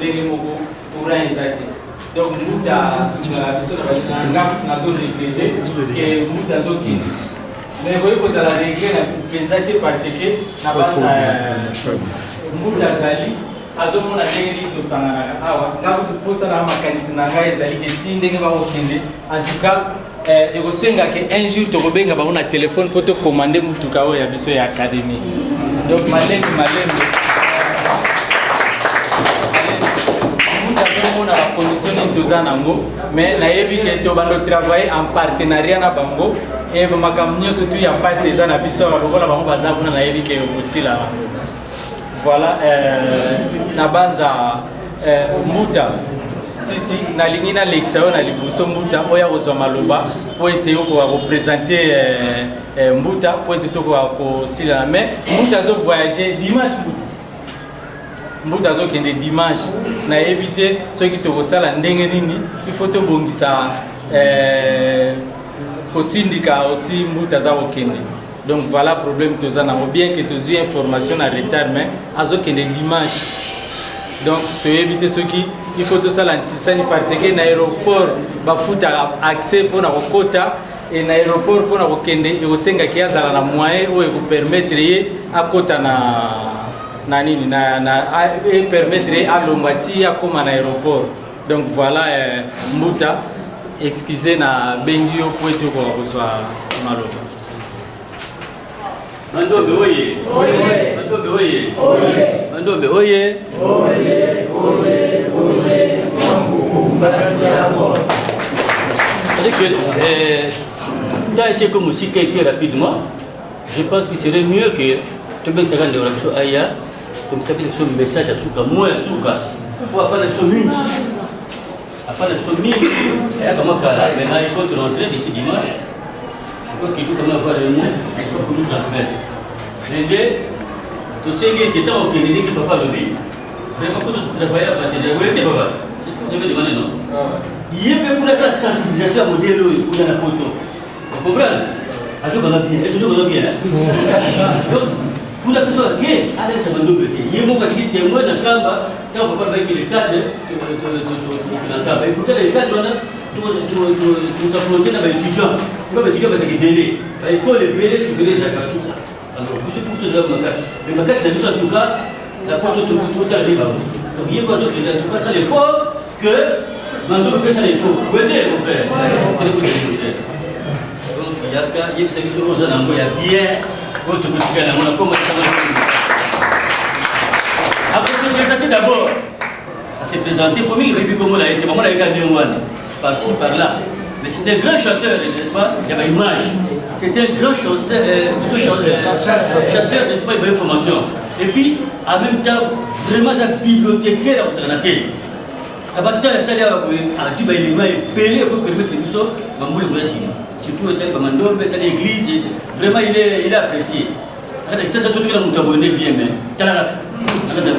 ndenge moko courant eza te. Donc mbuta asungaka biso na balinga nga nazo regretter que mbuta azokende. Mais ekoki kozala regret na mpenza te parce que na banza mbuta azali azomona ndenge nini tosanganaka awa. Nga kutu mposa na makanisi na ngai ezali ke ti ndenge bakokende, en tout cas ekosenga ke un jour tokobenga bango na telefone mpo tokomande motuka oyo ya biso ya académie. Donc malembe malembe mutu azomona bacondition nini toza nango, mais nayebi ke tobanda travailler en partenariat na bango e makambo nyonso tu ya mpasi eza na biso awa, lokola bango baza kuna, nayebi ke kosila yango. Voilà, na banza mbuta sisi nalingi nalekisa yo na liboso, mbuta oyo akozwa maloba mpo ete okoka koprésenter mbuta mpo ete tokoka kosilana. Mais mbuta azovoyage dimanche, mbuta azokende dimanche. Nayebi te soki tokosala ndenge nini. Il faut tobongisa kosindika aussi mbuta aza kokende. Donc voilà problème toza nango, bien que tozwi information na retard, mais azokende dimanche. Donc toyebi te soki il faut tosala ntisani, parce que na aéroport bafutaka accès mpona kokota e na aéroport mpona kokende ekosengaki azala na moyen oyo ekopermettre ye akota na nini na epermettre ye alongwa ti akóma na aéroport. Donc voilà, mbuta, excuse, na bengi yo po ete okoka kozwa maloba. Mandombe oye! Mandombe oye! Mandombe oye! Oye, oye, oye! C'est que tant ici comme aussi quelqu'un rapidement, je pense qu'il serait mieux que tobengisa ndeko na biso aya comme ça, biso message ya suka, mot ya suka, po afanda biso mingi, afanda biso mingi, ayaka mwa kala. Maintenant il compte rentrer d'ici dimanche. Je crois qu'il faut quand même avoir un mot pour nous transmettre. Mais nde tosengi ete ntango okende, ndenge papa alobi, vraiment faut travailler à partenaire oye te. Papa, c'est ce que vous avez demandé, non? Ye mpe kuna sa sensibilisation ya modèle oyo kuna na poto, comprendre, azokanga bien, ezozokanga bien. Donc kuna biso ake alelisa bandobe te. Ye moko asiki témoin na Nkamba ntango papa alobaki le 4 na Nkamba. Et pourtant le 4 wana tozaffronte na baétudiant, kuna baétudiant bazalaka ebele, baekole ebele, sokele ezalaka, tout ça. Alors biso kutu tozalaka makasi, mais makasi na biso en tout cas na poto totala nde bango. Donc ye ko azokende, en tout cas sala effort que mandobe mpe sala eko wete, mon frère, kende kote. Donc yaka yebisa biso oyo oza nango ya bien, oyo tokotika nango na koma. Akose présenter d'abord, ase présenter po mingi bayebi kombo na ye te, bango nayeka ndenge wana par-ci par-là. Mais c'est un grand chasseur, n'est-ce pas? Il y a image. C'est un grand chasseur, plutôt chasseur, n'est-ce pas? Il y a information et puis en même temps vraiment aza bibliothécaire akosaka na te. Abatala esali awa boye, azwi baélément ebele ekopermettre biso bambula ekoya nsima, surtout etali bamandombe, etali église. Vraiment il est apprécié. Akata kisasa soki na moto aboye nde bien, mais tala kaka,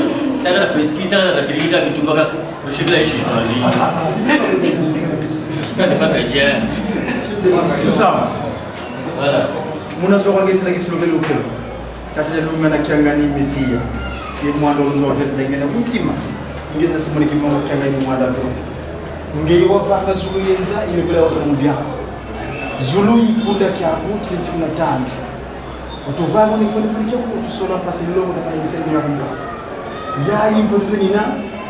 tala na presqu'île, tala na kateliki kaka bitumba kaka oshekela ye shekala n'est pas chrétien. Tout ça. Voilà. Muna soko ngesi na kisulukelo lukelo. Katele lunga na kiangani Mesia. Ye mwando lunga vete na ngena kutima. Ngeta simoni kimongo kiangani mwanda vete. Ngeyi wafaka zulu yenza ile kule wasa mubya. Zulu ikunda kyaku tulitsi na tambi. Utuvanga ni kufanya fanya kyaku tusola pasi longo takana bisemi ya kumba. Ya impo nina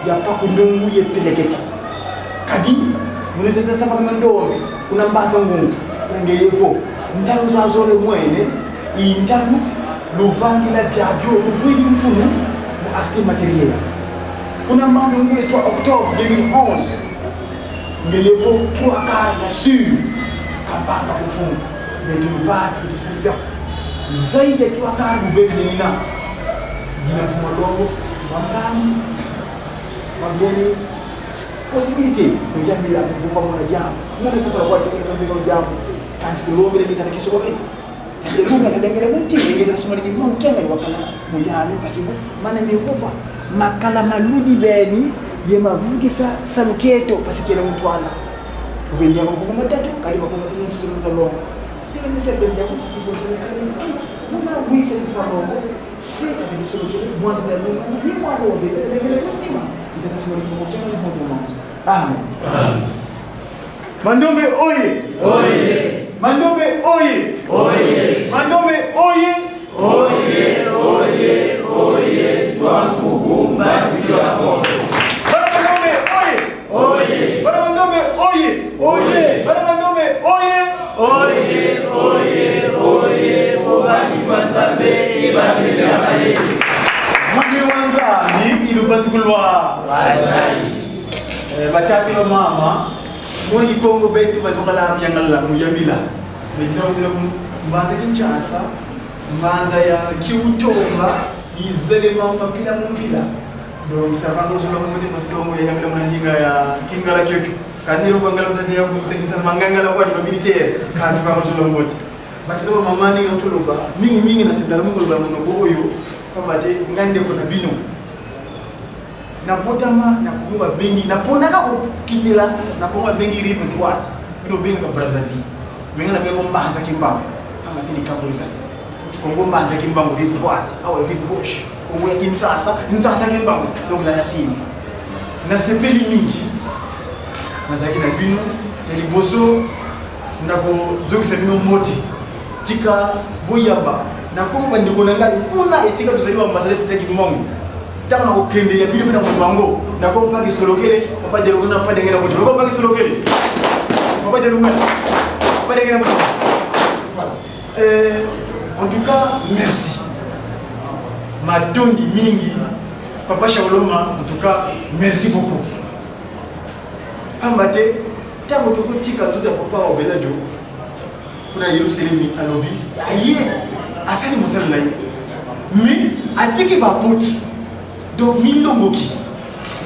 ya paku ndongu ye peleketa. Kadi muneteta sapa kama ndombe kuna mbaza ngungu yange yefo ntalu zazole mwene intalu luvangila byabyo luvwili mfunu mu acte matériel kuna mbaza ngungu le 3 octobre 2011 ngeyefo 3 quarts ya sur kambamba kufumu betulubati kutusibya zaidi ya 3 quarts bubeli nina jina mfumo longo wambali wageni possibilité njamila kuvuva mwana jambo mwana fufa kwa kwa jambo kanti kulombele mitana kisoke lunga kadengere muti ngeta sima ni monkenga wakala muyalo pasibu mana mikufa makala maludi beni ye mavugisa saluketo pasikele mutwala kuvendia kwa matatu kali kwa kwa tunu sulu ndalongo tena misebe ndia kwa pasibu serikali muna wisa kwa rongo seka de kisoke mwana ndalongo ni mwana wonde kadengere mutima. Tata Simoni Kimbangu Kiangani Mfumu Manzo. Amen. Mandombe oye! Oye! Mandombe oye! Oye! Mandombe oye! Oye, oye, oye, twakukumbatira kongo. Bana Mandombe oye! Oye! Bana Mandombe oye! Oye! Bana Mandombe oye! Oye, oye, oye, bobali bwa Nzambe ebateli ya mayele. Mwami wa Nzambi ilubatikulwa. Wazali. Eh, batata ba mama moni kikongo betu bazongala myangala muyamila medina kutela mbanza Kinshasa mbanza ya kiutonga izele mama pila mumpila donc savanga uzola muti masidongo ya yamila munanjinga ya kingala kyokyo kaniro kwangala mutanya ya kusengisa mangangala kwani ba militaire kanti vangozola ngoti batata ba mama ndenge natoloba mingi mingi nasepelaka mingi koloba monoko oyo pamba te ngai ndeko na bino Nabotama na Congo babengi naponaka kokitela na Congo babengi rive droite bino obengaka Brazzaville me ngai nabengo Mbanza Kimbangu pamba te likambo ezali Congo Mbanza Kimbangu rive droite awa rive gauche Congo ya Kinshasa Nzasa Kimbangu donc la racine nasepeli mingi nazalaki na bino ya liboso nakozongisa bino mbote tika boyamba nakoma bandeko na ngai kuna esika tozali baambasade tata kimbangu ntango nakokende ya bino mpe nakomema yango nakoma mpaka esolokele papa dialungana papa denge na moto nakoma mpaka esolokele papa dialungana papa denge na moto voilà euh, en tout cas merci matondi mingi papa shaoloma en tout cas merci beaucoup pamba te ntango tokotika nzoto ya papa obelajo kuna yelusalemi alobi aye asali mosala na ye mais atiki baboti donc milongoki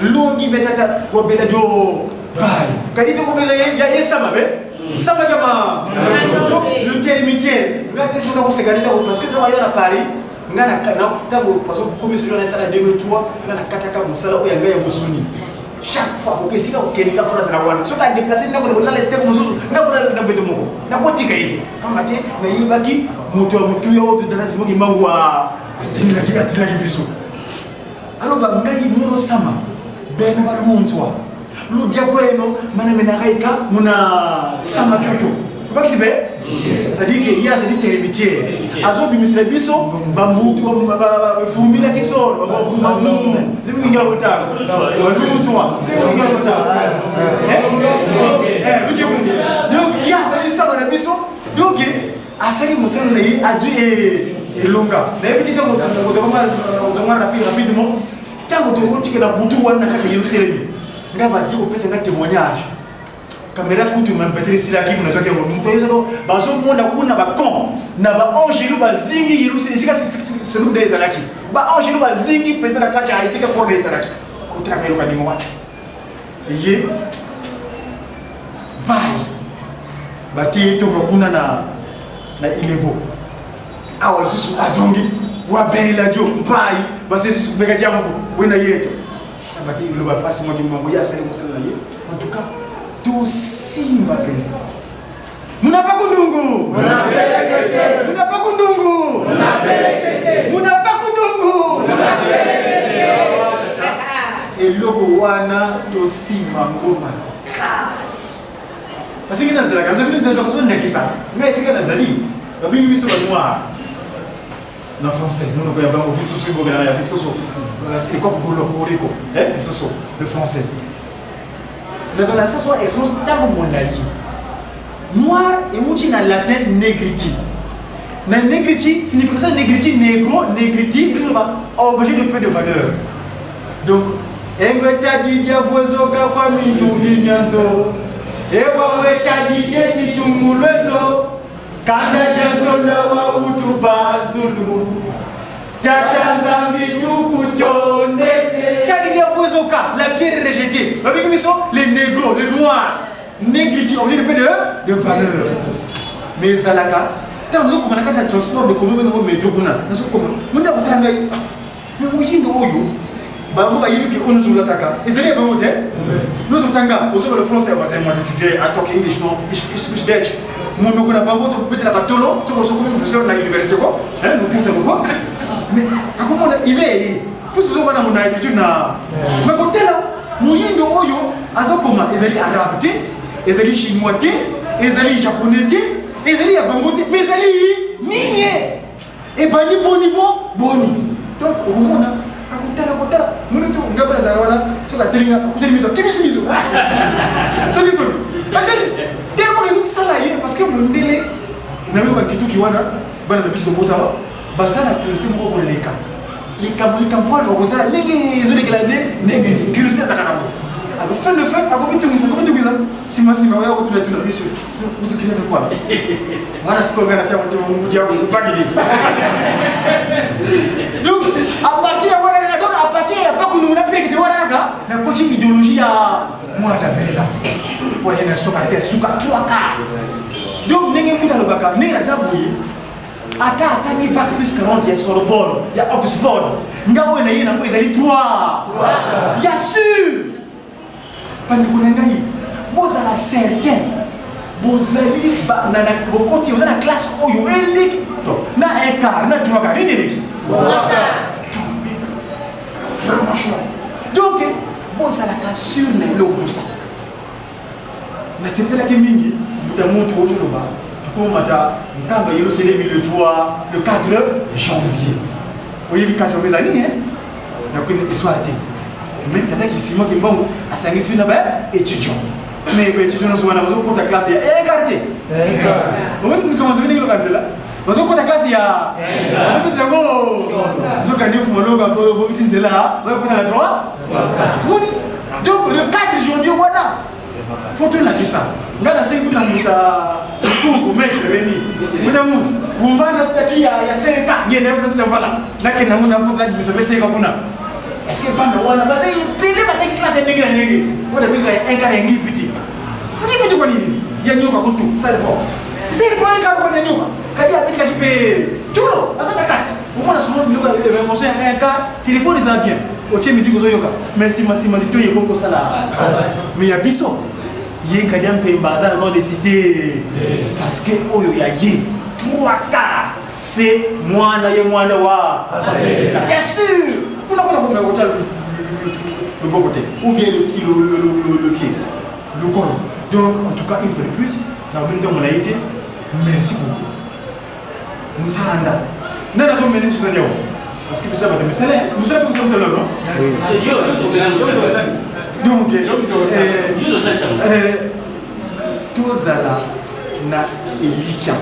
longi betata wabela jo bai kadi tokobela ya ye sama be sama jama donc l'intermédiaire nga te soki akoseka nde ntango parce que ntango aya na paris nga na ntango parce que komi soki nasala 2003 nga nakataka mosala oyo ya ngai ya mosuni chaque fois koke esika kokende nga fona zala wana soki adeplace ndako na kolala esiteko mosusu nga fona na mbeto moko nakotika ye te pamba te nayebaki moto ya motuya oyo todana simoki mbangu atindaki atindaki biso aloba ngai mono sama bena balunzwa ludia kweno mana menakaika muna sama kyokyo bakisi be c'est-à-dire que ye azali telemitiere azobimisela biso bambutu bafurumilaki solo babumamumu zikungela kotanga balunzwa zikungela kotanga donc ye azali sama na biso donc asali mosala na ye azwi elonga nayebi te ntango kozonga rapidement ntango tokotikela butu wana kaka yerusalemi ngai badi kopesa nga témoignage kamera kutu na batterie esilaki mona azwaki yango moto ayezaka bazomona kuna bacon na baangelu bazingi yerusalem esika seluda ezalaki baangelu bazingi mpenza na kati ya esika korda ezalaki otalaka eloko ya ndenge wana ye mpai batie ye tonga kuna na na ilebo awa lisusu azongi wabela dio mpai basi lisusu meka diamoko wena yeto bati loba mpasi moki mbongo ye asali mosala na ye en tout cas tosimba mpenza munapaku ndungu munapaku ndungu munapaku ndungu eloko wana tosimba ngo makasi asiki nazalaka nazalaka ndakisa ngai esika nazali babengi biso banoir na français monoko ya bango lisusu ebongelaka ya lisusu ekoko bolokoliko lisusu le français nazala na sens wana expérience ntango molai noir euti na latin negriti na negriti signification negriti negro negriti elingi koloba objet de peu de valeur donc engwetadidiavuezoka kwa mitumbi mianzo ewawetadidiekitumulwezo Kanda janzola wa utubanzulu Tata Nzambi tukutonde Tadi dia vozoka la pierre rejetée babengi biso les négros les noirs négritude objet de peu de, de valeur mais ezalaka ntango nazokoma na kati ya transport de commun bengango metro kuna nazokoma monde akotala ngai mais moyindo oyo bango bayebi ke oyo nyonso olataka ezali ya bango te nyonso otanga ozoba le français voisin moi j'étudie à talk english non speech dutch monoko na bango tobetelaka tolo to ozokomi professeur na université ko lokuta loko mais akomona eza ya ye. Puisque ozobana mona écriture na mais kotala moyindo oyo azokoma ezali arabe te, ezali chinois te, ezali japonais te, ezali ya bango te, mais ezali nini? Ebandi boni bo boni. Donc okomona akotala kotala moni to ngai mpe nazalaka wana soki atelinga akuteli miso akimisi miso soki soki ateli tellement ezosala ye parce que mondele na bino bakituki wana bana na biso tobotama baza na curiosité moko koleka likambo likambo fo aluka kosala ndenge ezolekela nde ndenge nini curiosité ezalaka nango ako fin de fin akomitungisa akomitungisa nsima nsima oya kotuna tuna biso vous écrivez avec quoi mwana sikoyo ngai nasi yango diango kupaki di donc à partir ya wana kaka donc à partir ya pakunungu na pelekete wana kaka nakoti idéologie ya mwana velela oye na soka te suka twaka donc ndenge mutu alobaka ndenge naza boye ata atangi bac plus 40 ya Sorbonne ya Oxford nga oyo na ye nango ezali 3 ya sur bandeko na ngai bozala certain bozali bokoti oza na classe oyo eleki to na un quart na trois quart nini eleki franchement donc bozalaka sur na eloko tosala Nasepelaki mingi mbuta muntu oyo toloba tokomata nkamba yelusalemi le 3 le 4 janvier oyebi 4 janvier ezali nini nakokende histoire te mais nataki simon kimbangu asangisi na ba étudiant mais ba étudiant nyonso wana bazokota classe ya enkar te omoni ndenge loka nzela bazokota classe ya bazokotela yango nzokande mfuma loka obongisi nzela bakota na droit moni donc le 4 janvier wana fo tolakisa ngai nasengi kuta moto kuku maître remi muta mutu umvana statut ya ya CK ngende kuna tsavala nakenda ngo na kuta dimisa pe CK kuna est-ce que bana wana baza ebele bataki classe ya ndenge na ndenge wana bika ya un quart ya ngipiti ngipiti kwa nini ya nyoka kutu ça dépend ça dépend un quart kwa nyoka kadi abetelaki mpe culo aza na kati omona souvent biloko ya émotion ya un quart telefone eza bien otie musique ozoyoka mais nsima nsima litoyi ekomi kosala mais ya biso ye kadia mpemba aza na droit de cité parce que oyo ya ye trois quarts c'est mwana ye mwana wa bien sûr kuna kuna komeka kotya loboko te ou bien le kilo le pied lokolo. Donc en tout cas une fois de plus na bino ntango na ye te merci beaucoup nsanda nani azomela nsuza nyawo parce que biso bato misala mosala mpe kosala lelo donc tozala na elikya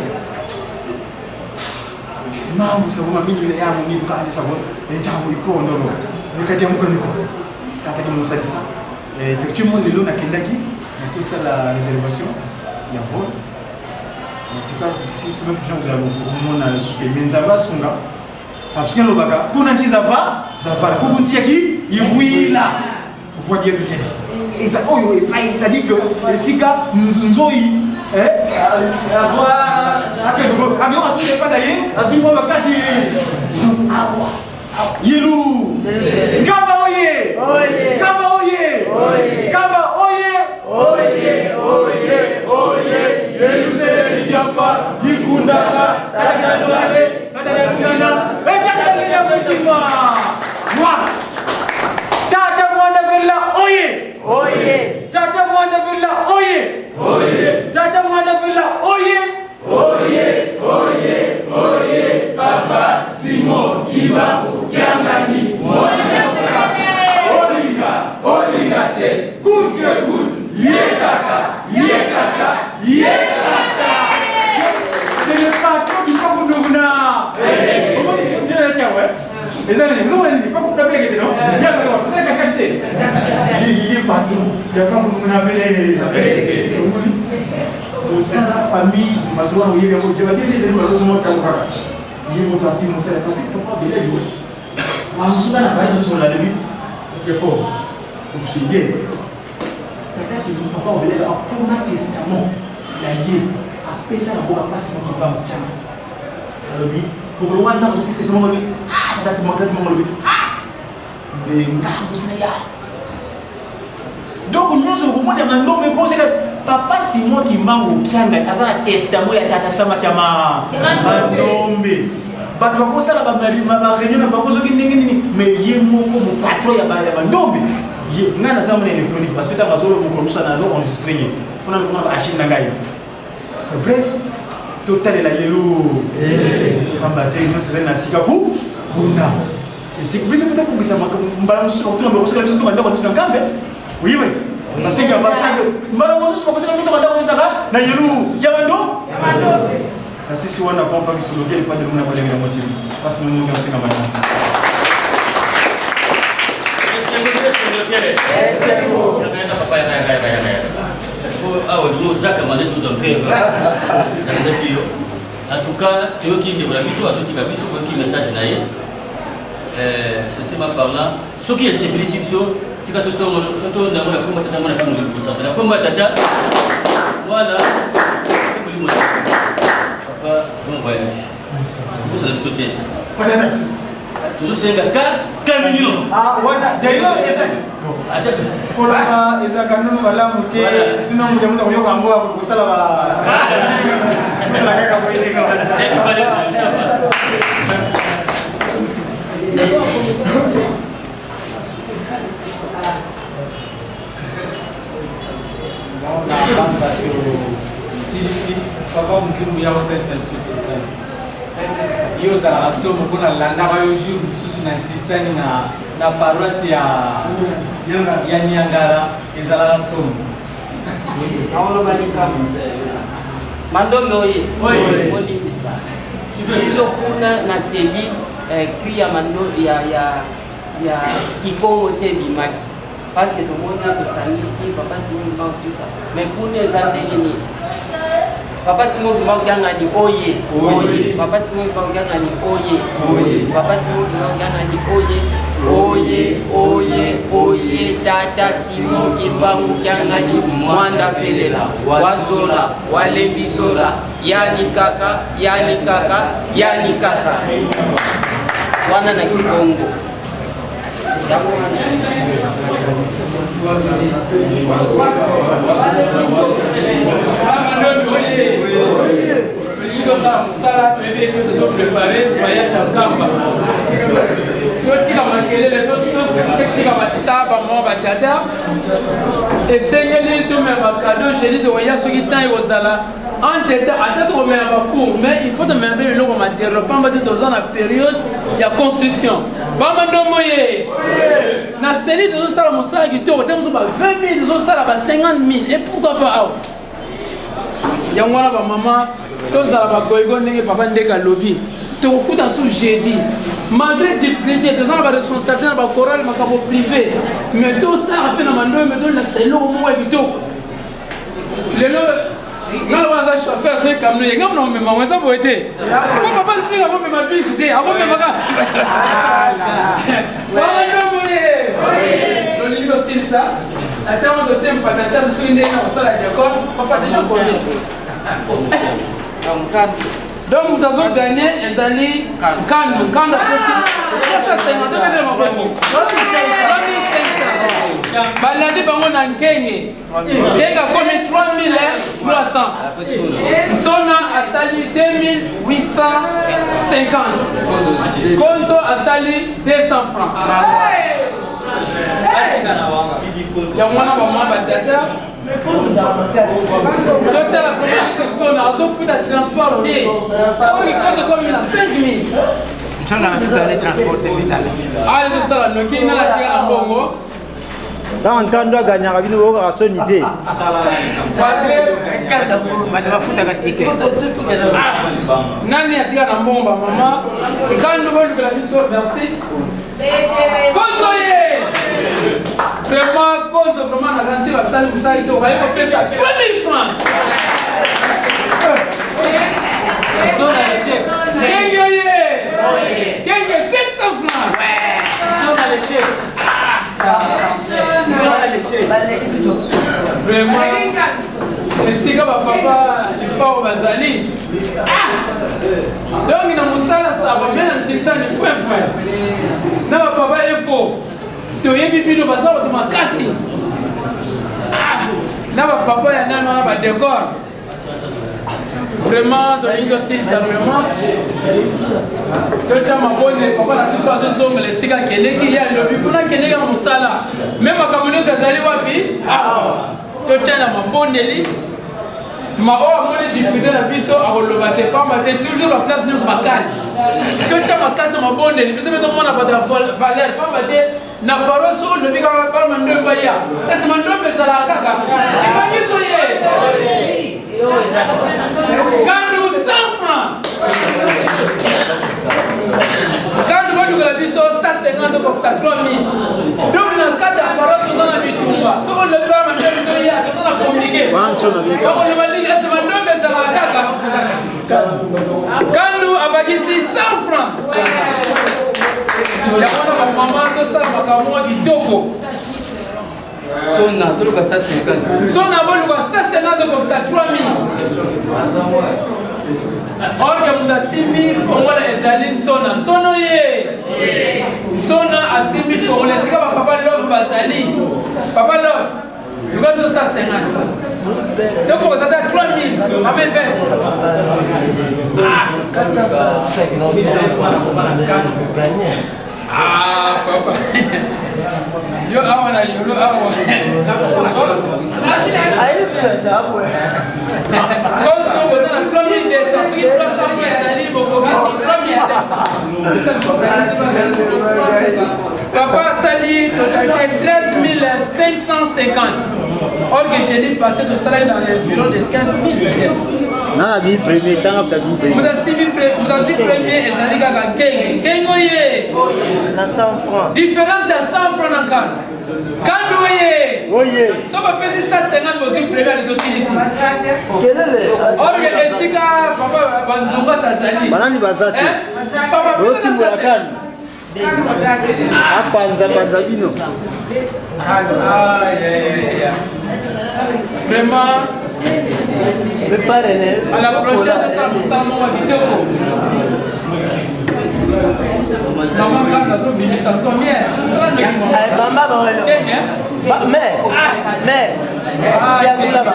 mambo saboma mingi mina yango ngitu kanje sabo ntango ikonono nekati ya mokaniko tataki mosalisa effectivement lelo nakendaki nakosala réservation ya vol. En tout cas d'ici semaine prochaine kozala tokomona lisusu te mais Nzambe asunga parce que alobaka kuna nti zava zavala kuku nti yaki ivuila voix die totedi eza oyo epai c'est-à-dire que esika nzoi azwa akendoko akoyoka soki epai na ye azwi mwa makasi. Donc awa yelu Nkamba oye, Nkamba oye, Nkamba oye, oye oye oye Yerusalemi diampa dikundaka takisanolane katalalungana etakalangena mutima wa tata mwanda vela oye, oye tata mwanda vela oye, oye tata mwanda vela oye, oye oye oye Papa Simon Kimbangu Kiangani mwana olinga olinga te coûte que coûte ye kaka ye kaka ye kaka. C'est le patron du Pakunuguna. Eza nini? Ozomona nini? Pakunuguna peleke te, non? Eza kashashi te. Ye patron ya Pakunuguna peleke. Omoni? Mosala famille masolo wana oyebi yango jeba te ezali bazozoma ntango kaka ye moto asi mosala parce que papa bela joue mamosuka na bali tosola lebi yako obseye tata ki papa obelaka akoma testament na ye apesa na mboka mpasi moko ba motana alobi mokolo wana ntango ozopesa testament alobi ah tata tata moko alobi ah mbe ngambo sina ya. Donc nyonso okomona mandombe ekosela papa Simon Kimbangu Kiangani aza na testament ya tata Sama Kiama mandombe. Bato bakosala bareunion na bango soki ndenge nini, mais ye moko mopatron ya bandombe ye ngai naza mona électronique parce que ntango azolo mokolo mosusu nazo enregistre ye fona komona baarchive na ngai. Enfin bref, totalela ye lo pamba te nyonso ezali na sika ku kuna esika biso mpe tokokisa mbala mosusu bakotuna bakosala biso tonga ndako na biso na nkambe oyeba ete basengi ya bacange mbala mosusu bakosala biso tonga ndako ezaka na yelu ya bando na sisi wana pompa bisolokeli pande lomona palenge na motima pasi nomoki akosenga makanisi. Awa olingi ozaka mane tuta mpe nazaki yo. En tout cas, toyoki ndeko na biso azotika biso, oyoki message na ye. Sincèrement parlant, soki esepelisi biso, tika totonda yango na komba tata mwana mpe molimo mosantu, na komba tata mwana mpe molimo mosantu. Papa, bon voyage, kosala biso te, tozosenga ka camion. D'ailleurs, koloba ezalaka nano malamu te, sino moto moto akoyoka yango akosala kosala kaka boye ndenge wana. Silisi papa mozungu ya kosalisa biso ntisani, yo ozalaka somo mpo nalandaka yo jour mosusu na ntisani na paroisse ya Niangara, ezalaka somo. Naoloba likambo mandombe oye bolimbisa biso kuna na seli cri ya mando ya Kikongo se ebimaki parce que tomoni tosangisi papa Simon Kimbangu tout ça, mais kuna eza ndenge nini? Papa Simon Kimbangu Kiangani oye oye, papa Simon Kimbangu Kiangani oye oye, papa Simon Kimbangu Kiangani oye oye oye oye, tata Simon Kimbangu Kiangani mwanda felela wazola walembisola yani kaka yani kaka yani kaka wana na Kikongo yango wana. Tolingi tosala mosala, toyebi ete tozoprépare voyage ya Nkamba. Totika makelele, totika batisaka bamama batata, esengeli tomema bakado jeudi tokoya soki temps ekozala. Entre temps, ata tokomema bacours, mais il faut tomema mpe biloko matériel pamba te toza na période ya construction. Bamandombo ye na seli tozosala mosala kitoko te, mosusu ba 20 000 tozosala ba 50 000, et pourquoi pas awa? Yango wana bamama tozala bagoyigo ndenge papa ndeke alobi, tokokuta su jeudi malgré difficulté toza na baresponsabilité na bachoral, makambo privé, mais tosalaka mpe na mandombe, tolakisa eloko moko ya kitoko. Lelo nga lokola naza chauffeur, soki camion ye nga mona komema ngo eza boye te, po papa nsinga akomema bisi te, akomemaka bamandombo ye. Tolingi tosilisa na ntango totempa tata soki ndenge na kosala décor. Papa déjà combien? Donc moto azoganye ezali Nkando. Nkando apesi 350, tobetela maboko, 3500. Balandi bango na Nkenge, Nkenge akomi 3300, Nsona asali 2850, Konzo asali 200 francs. Yango wana bamama batata totala Nsona azofuta transport te, oyo komi na 5000. Nsona afuta ne transport te vitale. Awa ezosala noki nga natika na mbongo. Ntango Nkando aganyaka bino boyokaka soni te. Bato bafutaka ticket. Nani atika na mbongo? Bamama Nkando bolukela biso. Merci Konzo ye vraiment, Konzo vraiment nakanisi basali mosala kitoko, baye kopesa 3000 francs. Kenge ye, Kenge 700 francs. Vraiment esika bapapa lifao bazali. Donc na mosala sava me na ntinsani fwefwe na bapapa efo toyebi bino baza bato makasi na bapapa ya nani wana badécor. Vraiment tolingi tosilisa vraiment totya mabonde papa na biso azozongela esika akendeki ye alobi kuna akendeki ya mosala me makambo nyonso azali wapi awa totya na mabondeli ma oyo amoni difficulté na biso akoloba te pamba te toujours baplace nyonso bakali totya makasi na mabondeli biso mpe tomona bato ya valeur pamba te na paroisse oyo olobi kaka bana mandombe baya ese mandombe ezalaka kaka ebangiso ye kandu 100 franc kandu balukela biso 150 okokisa 3000 donc na kati ya paroisse oza na bitumba soki olobi bana mandombe toya toza na communiqué bakoloba nini ese mandombe ezalaka kaka Kandu abakisi 100 francs. Yango na bamama tosala makambo moko kitoko. Sona toluka 150. Sona boluka 150 tokokisa 3000. Or que moto asimbi fongola ezali nsona. Nsono ye. Nsona asimbi fongola esika ba papa love bazali. Papa love Luka biso 150. Tokokosa ata 3000, mame 20. Ah, papa. Yo awa na yolo awa. Konzo boza na 3200, soki 300 francs ezali bokokisi 3700. Papa asali totalité 13550. Or que jeudi passé tosalaki dans l'environ de 15 000 peut-être. Nana bi premier tanga bta bi premier. Moto asibi moto azwi premier ezali kaka nkenge. Nkenge oye. Na 100 francs. Différence ya 100 francs na nkano. Kandu oye. Oye. So bapesi 150 bozwi premier ale tosilisi. Kelele. Or que esika papa banzonga azali. Banani baza te. Papa Botumbola kanu. Apanza panza bino. Vraiment. À la prochaine, tosala mosala moko ya kitoko. Mama nga nazobimisa combien? Sala ndenge mama. Mama ba Kenge. Mais mais Biangula ba.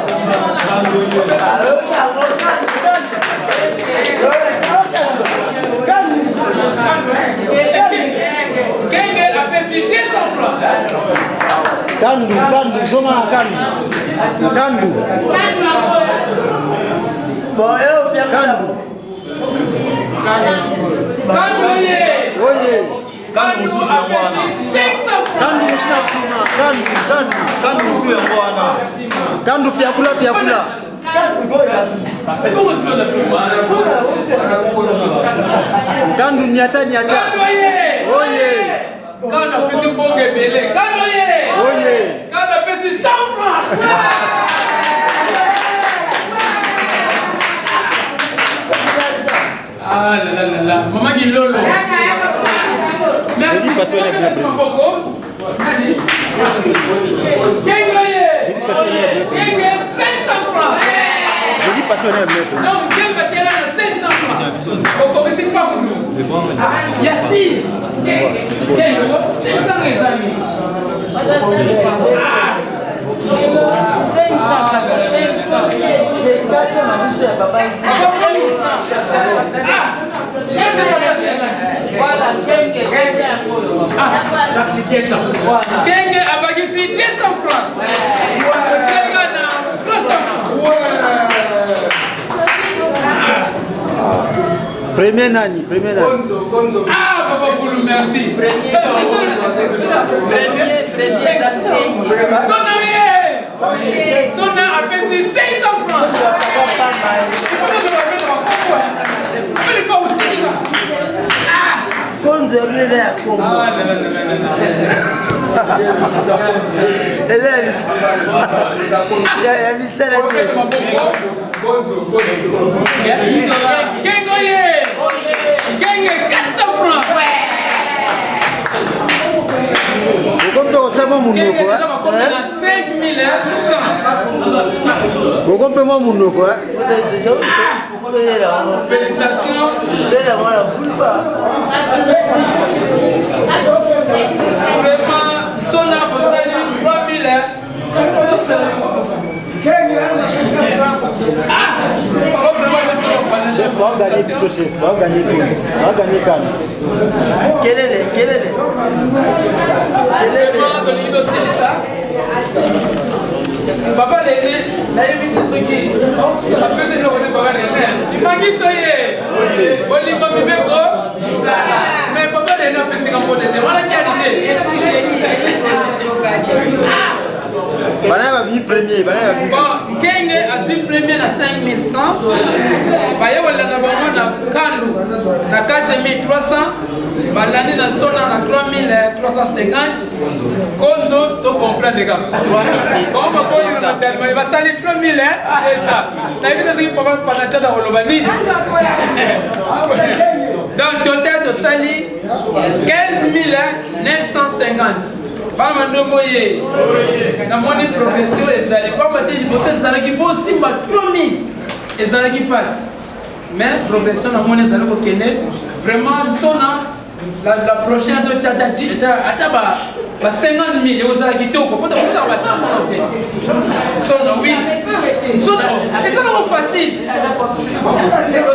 Kenge apesi 200 francs. Kandu, kandu, zonga na kandu. Kandu. Kandu. Kandu ye. Oye. Kandu mosusu yango wana. Kandu mosusu na nsima. Kandu, kandu. Kandu mosusu yango wana. Kandu piakula piakula. Kandu niata niata. Kandu ye. Oye. Kandu apesi mbongo ebele. Kandu ye. Oye. Kandu apesi 100 francs. Ah là là là là. Maman Gilolo. Merci. Merci maboko. Nani? Kenge ye. Kenge 500 francs. Je dis passer on est bleu. Donc Kenge tela na 500 francs. Okokisi kwa kundu. Yasi. Kenge 500 ezali. 500 500. Kenge abakisi 200 francs. Kenge na 300 francs. Premier nani? Premier nani? Ah, Papa Boulou, merci. Premier, premier, Sona ye. Sona apesi 500 francs. Il faut aussi dire. Konzo ya bino eza ya Kongo. Ah, non, non, non, non, non. Eza ya ya misala te. Kengo ye. Kenge 400 francs. Okomi mpe kotia mwa Kenge monoko déjà bakomi na 5100. okomi mpe mwa monoko Félicitations. Vraiment, sona bosali 3000. Ah, papa vraiment Baoganye biso chef, baoganye baoganye kano. Kelele, kelele. Vraiment tolingi tosilisa. Papa Rene, nayebi te soki apesi eloko te papa Rene. Imangiso ye. Bolingo mibeko. Mais papa Rene apesika mbote te. Wana kiadi te. Bana babimi premier, bana babimi. Bon, Nkenge azwi premier na 5100, baye kolanda bango na Kandu na 4300, balandi na Nsona na 3350. Konzo to comprendre kaka. Bango baboyi totalement, basali 3000 eza. Nayebi te soki papa Panatata koloba nini. Donc total tosali 15950. Bana mandombo ye namoni progression ezali pamba te liboso ezalaki mpo osimba 3000 ezalaki mpasi mais progression namoni ezali kokende vraiment nsona la, la prochaine totya ata ba ba 50 000 ekozala kitoko mpo tokotaka ba 100 te nsona wi nsona eza nango facile.